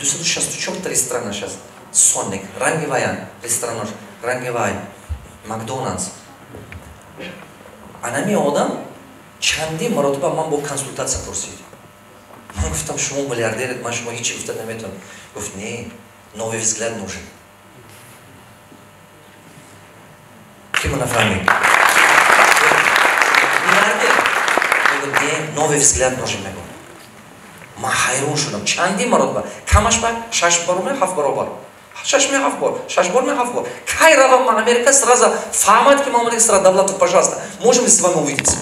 264 та ресторанаш аст. Сонник ранги ваян ресторанаш, ранги вай Макдоналдс. Анами одам чанди маротиба ман бо консултатсия пурсид. Ман гуфтам: «Шумо миллиардеред, ман шумо ҳечи гуфта наметавонам». Гуфт: «Не, новый взгляд нужен». Ки ма нафаҳмид? Миллиардер мегӯ: «Не, новый взгляд нужен», мегӯ. Ман ҳайрон шудам. Чанди маротиба, камаш ба шаш бор ме, ҳафт баробар, шаш ме, ҳафт бор, шаш бор ме, ҳафт бор. Кай равам ман Америка, сразу фаҳмад, ки ман омадем. Сразу: «Давлатов, пожалуйста, можем ли с вами увидеться?»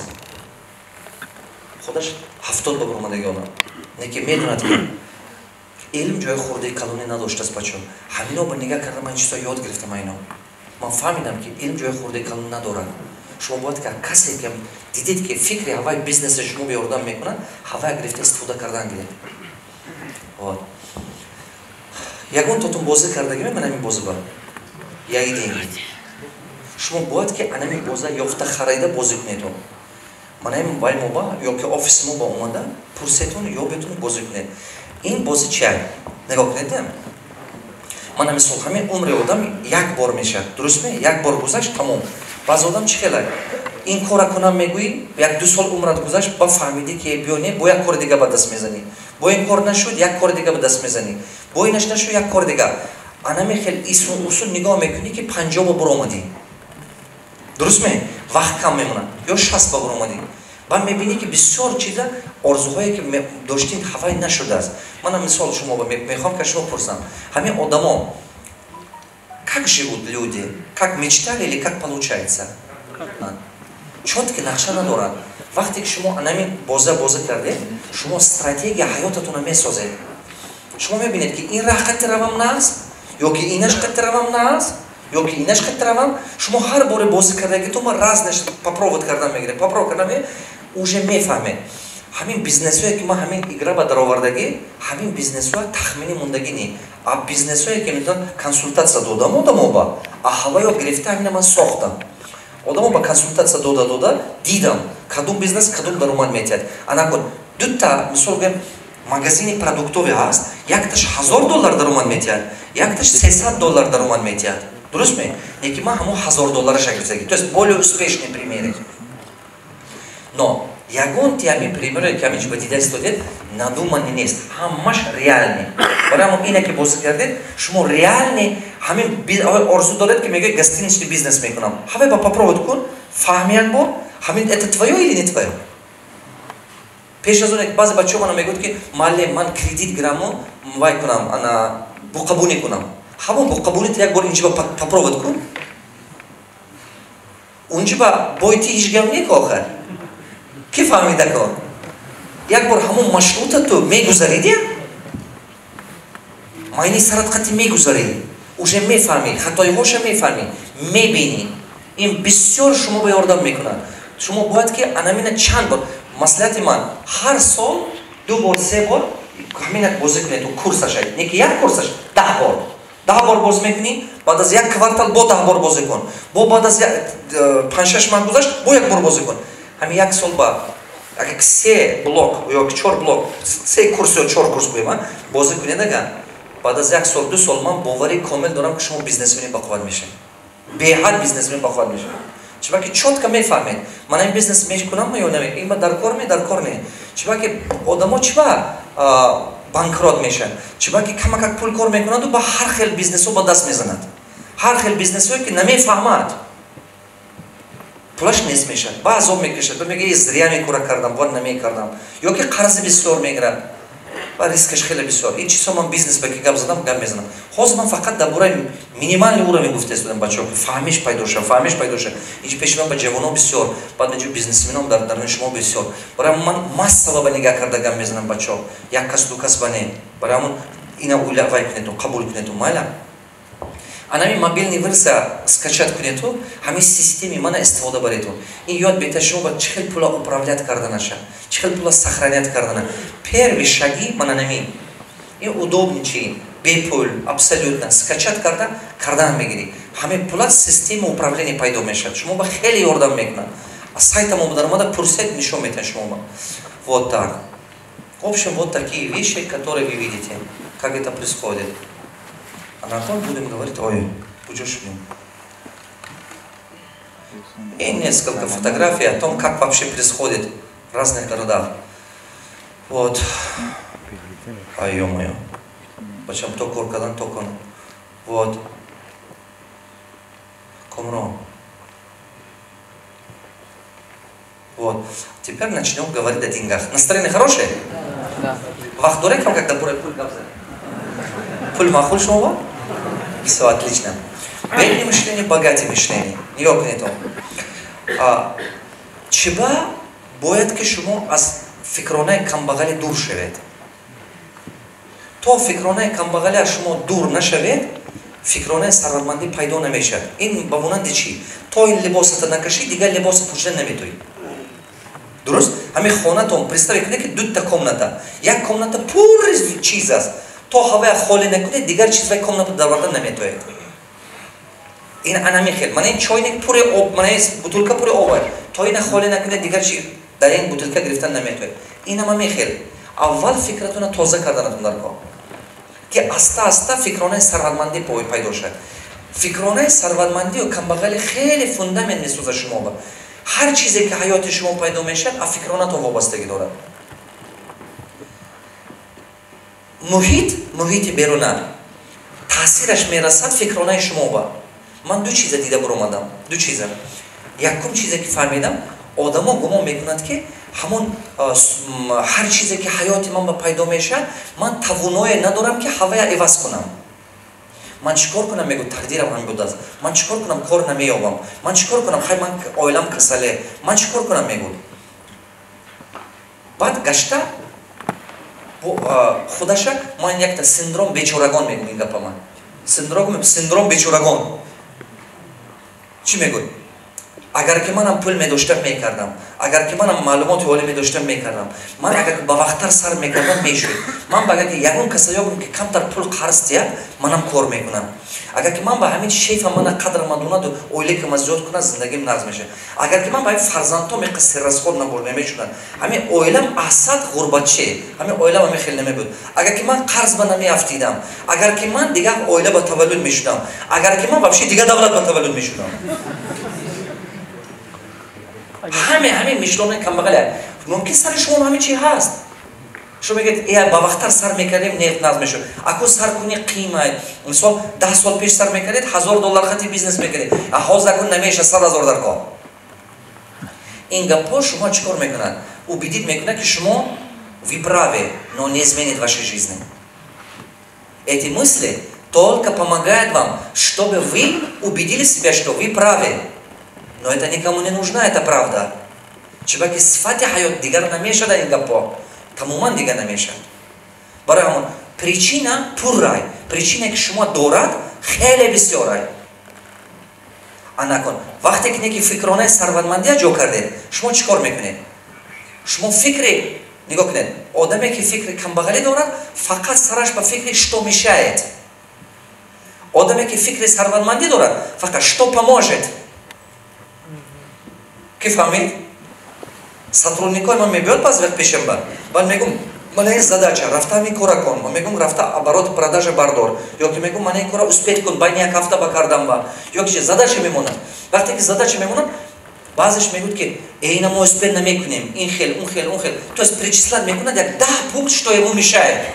Худаш 70 ба баромадаги одам, не ки медонад, ки илм ҷои хурдаи калонӣ надоштааст. Бачо, ҳамино ба нигаҳ карда, ман чизо ёд гирифтам. Айно ман фаҳмидам, ки илм ҷои хурдаи калонӣ надорад. Шумо бояд ки касе ки дидед, ки фикри ҳавай бизнеси шумо ба ёрдам мекунад, ҳавай гирифта, истифода кардан гиред. Вот ягон тотун бозӣ кардагиме ман ҳамин бозӣ ба «Я и деньги». Шумо бояд ки анамин боза ёфта, харида, бозӣ кунедон. Ман ҳамин вай моба ё ки офиси мо ба омада пурсетон, ёбетон, бозӣ кунед. Ин бозӣ чия? Нигоҳ кунед, ман мисол, ҳамин умри одам як бор мешавад, дуруст ме? Як бор гузашт, тамом. Баъзе одам чӣ хела: «Ин кора кунам», мегӯӣ, як ду сол умрат гузашт, ба фаҳмидӣ, ки биё, не, бо як кори дига ба даст мезанӣ, бо ин кор нашуд, як кори дига ба даст мезанӣ, бо инаш нашуд, як кори дига. Анами хел усул нигоҳ мекунӣ, ки 50 ба буромадӣ, дуруст ме? Вақт кам мемонад. Ё 60 ба буромадӣ, баъд мебинӣ, ки бисёр чиза, орзуҳое ки доштин, ҳавай нашудааст. Мана мисол, шумо мехоҳам, ки шумо пурсам: ҳамин одамо как живут люди, как мечтали или как получается? Чёткий нақша надорад. Вақте ки шумо анамин боза бозӣ кардед, шумо стратегия ҳаётатонро месозед. Шумо мебинед, ки ин раҳ қатти равам нааст, ё ки инаш қатти равам нааст, ё ки инаш қатти равам. Шумо ҳар боре бозӣ кардагитон разное попробовать кардан мегиред, попробовать кардан мегиред, уже мефаҳмед. Ҳамин бизнесое ки ман ҳамин игра ба даровардагӣ, ҳамин бизнесҳоя тахминӣ мондагӣ не, а бизнесое ки метавон консултатсия додам одамо ба а ҳаваё гирифта, ҳамина ман сохтам. Одамо ба консултатсия дода дода дидам, кадом бизнес кадом даромад метиҳад. Анакун дута, мисол гӯем, магазини продуктовый ҳаст: якташ 1000 доллар даромад метиҳад, якташ 300 доллар даромад метиҳад, дуруст ме? Неки ман ҳамон 1000 доллараша гирифтагӣ, то есть более успешный примеры. Но ягон ти ҳамин примере, ки ҳамин ба дида истодед, надуманный нест, ҳамаш реальный. Барои ҳамон ина ки бозӣ кардед, шумо реальный ҳамин орзу доред, ки мегӯед: «Гостиничный бизнес мекунам», ҳавай ба попробовать кун, фаҳми як бор, ҳамин это твоё или не твоё. Пеш аз он баъзе бачаҳо мана мегӯяд, ки: «Муаллим, ман кредит гираму вай кунам, ана буқабунӣ кунам». Ҳамон буқабунита як бор инҷиба попробовать кун, унҷиба бойти ҳеҷ гап не охир. Ки фаҳмида кор? Як бор ҳамон маршрута ту мегузаридя, майни сарат қати мегузарӣ, уже мефаҳмӣ, хатоиҳоша мефаҳмӣ, мебинӣ. Ин бисёр шумо ба ёрдам мекунад. Шумо бояд ки анамина чанд бор, маслиҳати ман, ҳар сол ду бор, се бор ҳаминак бозӣ кунед. Курсаша не ки як курсаш 10 бор, 10 бор бозӣ мекунӣ, баъд аз як квартал бо 10 бор бозӣ кун, бо баъд аз 5-6 маҳ гузашт, бо як бор бозӣ кун. Ҳамин як сол ба агар се блок ё чор блок, се курс ё чор курс гӯем, бозӣ кунед, ага баъд аз як сол, 2 сол, ман боварии комил дорам, ки шумо бизнесмени бақувват мешавед, беҳад бизнесмен бақувват мешавед. Чунки чётко мефаҳмед: ман ин бизнес мекунам ё наме, ин ба дар кор ме, дар кор не. Чунки одамо чиба банкрот мешаванд? Чунки камакак пул кор мекунаду ба ҳар хел бизнесҳо ба даст мезанад, ҳар хел бизнесҳое ки намефаҳмад, пулаш нест мешавад, ба азоб мекашад, ба мега: «Зря мекура кардам, бояд намекардам». Ё ки қарзи бисёр мегирад ва рискаш хеле бисёр. Ин чизҳо ман бизнес ба ки гап задам, гап мезанам. Ҳозир ман фақат дар бораи минимальный уровень гуфта истодам, бачаҳо, ки фаҳмиш пайдо шава, фаҳмиш пайдо шава. Инҷи пеши ман ба ҷавоно бисёр, баъд инҷо бизнесменон, дар даруни шумо бисёр. Барои ман массово ба нигаҳ карда гап мезанам, бачаҳо, як кас, ду кас ба не. Барои ҳамон ина вай кунету, қабул кунету, майла. Анами мобильный версия скачать кунету, ҳамин системи мана истифода барету. Ин ёд бета шумо ба чӣ хел пула управлять карданаша, чӣ хел пула сохранять кардана. Первый шаги мана намин ин удобный чи, бепул, абсолютно скачать карда кардан мегирӣ. Ҳамин пула система управления пайдо мешавад, шумо ба хеле ёрдам мекунад. Аз сайтамо даромада пурсед, нишон метиҳад шумо ба. Вот так. В общем, вот такие вещи, которые вы видите, как это происходит. А на том будем говорить, ой, будешь. И несколько фотографий о том, как вообще происходит в разных городах. Вот. Ай, ё-моё. Почему то кор кардан, то кон. Вот. Комрон. Вот. Теперь начнем говорить о деньгах. Настроение хорошее? Да. Вақт дорем кам, когда пул гап зад? Пул маъқул шумо? Все отлично. Бедное мышление, богатое мышление. Нигоҳ кунед. Чиба бояд, ки шумо аз фикронаи камбағалӣ дур шавед? То фикронаи камбағалӣ аз шумо дур нашавед, фикронаи сарватмандӣ пайдо намешавад. Ин ба монанди чӣ? То ин либосата накашӣ, дигар либоса пӯшида наметоӣ. Дуруст? Ҳамин хонатон, представить кунед, ки дута комната, як комната пурри чиз аст. То ҳавая холӣ накунед, дигар чиз вай комната дароварда наметоед. Ин анами хел, мана ин чойник пури об, мана ин бутылка пури об, то ина холӣ накунед, дигар чи дар ин бутылка гирифтан наметоед. Инам ҳамин хел, аввал фикратона тоза карданатон дар кор, ки аста аста фикронаи сарватмандӣ пайдо шавад. Фикронаи сарватмандию камбағалӣ хеле фундамент месозад шумо. Ҳар чизе, ки ҳаёти шумо пайдо мешавад, аз фикронатон вобастагӣ дорад. Муҳит, муҳити беруна таъсираш мерасад фикронаи шумо. Ба ман ду чиза дида буромадам, ду чиза. Якум чизе, ки фаҳмидам, одамо гумон мекунад, ки ҳамон ҳар чизе, ки ҳаёти ман ба пайдо мешавад, ман тавоное надорам, ки ҳавая иваз кунам. Ман чӣ кор кунам, мегӯ, тақдирам ҳамин будааст. Ман чӣ кор кунам, кор намеёбам. Ман чӣ кор кунам, хай, ман оилам касале, ман чӣ кор кунам, мегӯ. Баъд гашта худаша ман якта синдром бечорагон мегӯм. Ин гапа ман синдром бечорагон чӣ мегӯй? Агар ки манам пул медоштам, мекардам. Агар ки манам маълумоти олӣ медоштам, мекардам. Ман агар ба вақттар сар мекардам, мешуд. Ман агар ки ягон каса ёбам, ки камтар пул қарз диҳад, манам кор мекунам. Агар ки ман ба ҳамин шефа мана қадрама дунаду ойликама зиёд кунад, зиндагим нағз мешавад. Агар ки ман ба ҳамин фарзандҳом иқа серрасход набурд, намешуданд. Ҳамин оилам аҳсад ғурбатчи, ҳамин оилам ҳамин хел намебуд. Агар ки ман қарз ба намеафтидам, агар ки ман дигар оила ба таваллуд мешудам, агар ки ман вообще дигар давлат ба таваллуд мешудам. Ҳаме мишлони камбағале мумкин сари шумо ҳамин чи ҳаст. Шумо мегӯед: «Э, ба вақттар сар мекардем, нефт нағз мешуд». Аку сар куни қимай. Мисол, 10 сол пеш сар мекардед, 1000 доллар хати бизнес мекардед, а ҳозир акун намеша, 100 000 дар кор. Ин гапҳо шумо чӣ кор мекунад? Убедить мекунад, ки шумо вы правы, но не изменит вашей жизни. Эти мысли только помогают вам, чтобы вы убедили себя, что вы правы, но это никому не нужна, эта правда. Чунки сифати ҳаёт дигар намешада, ин гапҳо тамоман дигар намешавад. Барои ҳамон причина пуррай, причина, ки шумо дорад, хеле бисёрай. Анакон вақте ки неки фикронаи сарватмандия ҷо кардед, шумо чӣ кор мекунед? Шумо фикри, нигоҳ кунед, одаме, ки фикри камбағалӣ дорад, фақат сараш ба фикри «что мешает», одаме, ки фикри сарватмандӣ дорад, фақат «что поможет». Ки фаҳмид? Сотрудникои ман мебиёд баъзе вақт пешам, ба баъд мегӯм: «Мана ин задача, рафта ҳамин кора кун». Ман мегӯм: «Рафта оборот продажа бардор», ё ки мегӯм: «Мана ин кора успеть кун байни як ҳафта ба кардам». Ба ё ки задача мемонад. Вақте ки задача мемонад, баъзеш мегӯяд, ки э, ина мо успеть намекунем, ин хел, он хел, он хел, то есть перечислять мекунад як 10 пункт, что ему мешает.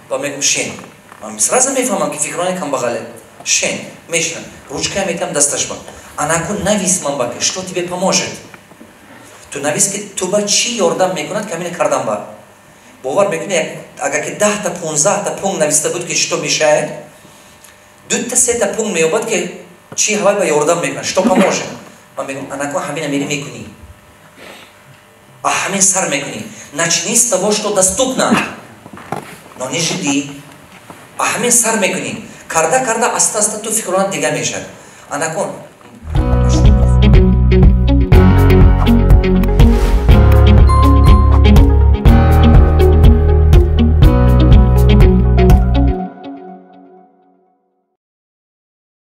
Ба мегӯм: «Шен». Ман сразу мефаҳмам, ки фикрони камбағале. Шен, мешинам, ручка метам дасташба: «Анакун навис ман ба, что тебе поможет. Ту навис, ки ту ба чӣ ёрдам мекунад камина кардам». Ба бовар мекунӣ, агар ки 10-та, 15-та пункт нависта буд, ки что мешает, дута, сета пункт меёбад, ки чӣ ҳавай ба ёрдам мекунад, что поможет. Ман мегӯм: «Анакун ҳамина мери мекунӣ, а ҳамин сар мекунӣ. Начни с того, что доступно, но не жди. А ҳамин сар мекунӣ, карда карда, аста аста ту фикронат дига мешавад». Анакун